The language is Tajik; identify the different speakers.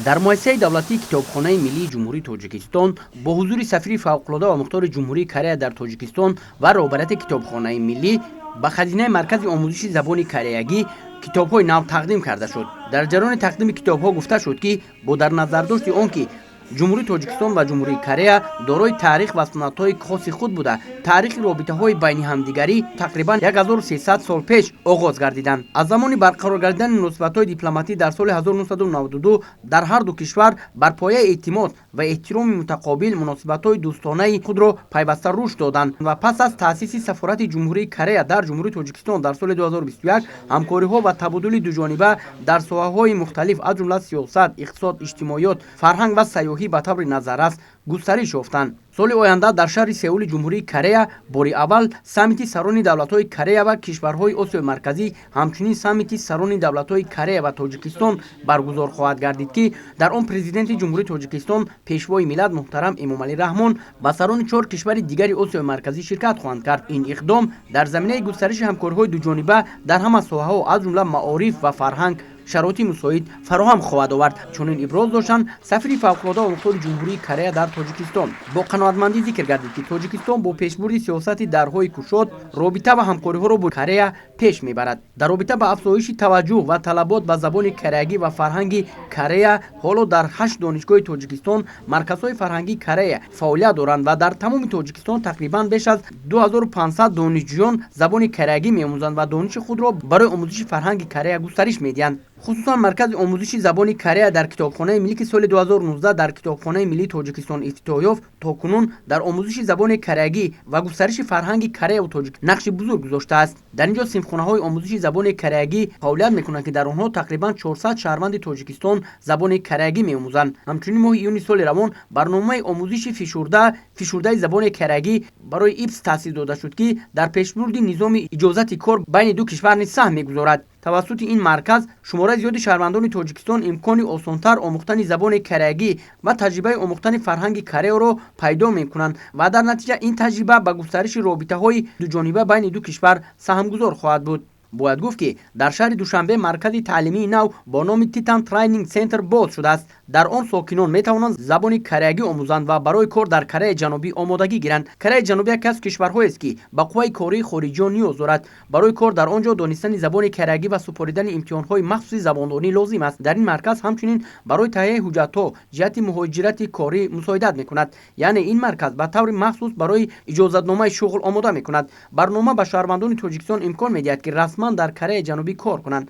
Speaker 1: Дар муассисаи давлатии Китобхонаи миллии Ҷумҳурии Тоҷикистон бо ҳузури сафири фавқулода ва мухтори Ҷумҳурии Корея дар Тоҷикистон ва роҳбарияти Китобхонаи миллӣ ба хазинаи маркази омӯзиши забони кореягӣ китобҳои нав тақдим карда шуд. Дар ҷараёни тақдими китобҳо гуфта шуд, ки бо дар назардошти он ки Ҷумҳурии Тоҷикистон ва Ҷумҳурии Корея дорои таърих ва суннатҳои хоси худ буда, таърихи робитаҳои байни ҳамдигарӣ тақрибан 1300 сол пеш оғоз гардиданд. Аз замони барқарор гардидани муносибатҳои дипломатӣ дар соли 1992 дар ҳар ду кишвар бар пояи эътимод ва эҳтироми мутақобил муносибатҳои дӯстонаи худро пайваста рушд доданд ва пас аз таъсиси сафорати Ҷумҳурии Корея дар Ҷумҳурии Тоҷикистон дар соли 2021 ҳамкориҳо ва табодули дуҷониба дар соҳаҳои мухталиф, аз ҷумла сиёсат, иқтисод, иҷтимоиёт, фарҳанг ва сайёҳӣ ба таври назаррас густариш ёфтанд. Соли оянда дар шаҳри Сеули Ҷумҳурии Корея бори аввал саммити сарони давлатҳои Корея ва кишварҳои Осиёи Марказӣ, ҳамчунин саммити сарони давлатҳои Корея ва Тоҷикистон баргузор хоҳад гардид, ки дар он Президенти Ҷумҳурии Тоҷикистон, Пешвои миллат муҳтарам Эмомалӣ Раҳмон ва сарони чор кишвари дигари Осиёи Марказӣ ширкат хоҳанд кард. Ин иқдом дар заминаи густариши ҳамкориҳои дуҷониба дар ҳама соҳаҳо, аз ҷумла маориф ва фарҳанг, шароити мусоид фароҳам хоҳад овард. Чунин иброз доштанд сафири фавқулода ва мухтори Ҷумҳурии Корея дар Тоҷикистон. Бо қаноатмандӣ зикр гардид, ки Тоҷикистон бо пешбурди сиёсати дарҳои кушод робита ва ҳамкориҳоро бо Корея пеш мебарад. Дар робита ба афзоиши таваҷҷӯҳ ва талабот ба забони кореягӣ ва фарҳанги Корея, ҳоло дар ҳашт донишгоҳи Тоҷикистон марказҳои фарҳангии Корея фаъолият доранд ва дар тамоми Тоҷикистон тақрибан беш аз 2500 донишҷӯён забони кореягӣ меомӯзанд ва дониши худро барои омӯзиши фарҳанги Корея густариш медиҳанд. Хусусан маркази омӯзиши забони Корея дар Китобхонаи миллӣ, ки соли 2019 дар Китобхонаи миллии Тоҷикистон ифтитоҳ ёфт, то кунун дар омӯзиши забони кореягӣ ва густариши фарҳанги Кореяву тоҷик нақши бузург гузоштааст. Дар ин ҷо синфхонаҳои омӯзиши забони кореягӣ фаъолият мекунанд, ки дар онҳо тақрибан 400 шаҳрванди Тоҷикистон забони кореягӣ меомӯзанд. Ҳамчунин моҳи июни соли равон барномаи омӯзиши фишурдаи забони кореягӣ барои ИПС таъсис дода шуд, ки дар пешбурди низоми иҷозати кор байни ду кишвар низ саҳм мегузорад. Тавассути ин марказ шумораи зиёди шаҳрвандони Тоҷикистон имкони осонтар омӯхтани забони кореягӣ ва таҷрибаи омӯхтани фарҳанги Кореяро пайдо мекунанд ва дар натиҷа ин таҷриба ба густариши робитаҳои дуҷониба байни ду кишвар саҳмгузор хоҳад буд. Бояд гуфт, ки дар шаҳри Душанбе маркази таълимии нав бо номи Титан Трайнинг Центр боз шудааст. Дар он сокинон метавонанд забони кореягӣ омӯзанд ва барои кор дар Кореяи Ҷанубӣ омодагӣ гиранд. Кореяи Ҷанубӣ яке аз кишварҳоест, ки ба қувваи кории хориҷиён ниёз дорад. Барои кор дар он ҷо донистани забони кореягӣ ва супоридани имтиҳонҳои махсуси забондонӣ лозим аст. Дар ин марказ ҳамчунин барои таҳияи ҳуҷҷатҳо ҷиҳати муҳоҷирати корӣ мусоидат мекунад, яъне ин марказ ба таври махсус барои иҷозатномаи шуғл омода мекунад. Барнома ба шаҳрвандони Тоҷикистон имкон медиҳад, ки расман дар Кореяи Ҷанубӣ кор кунанд.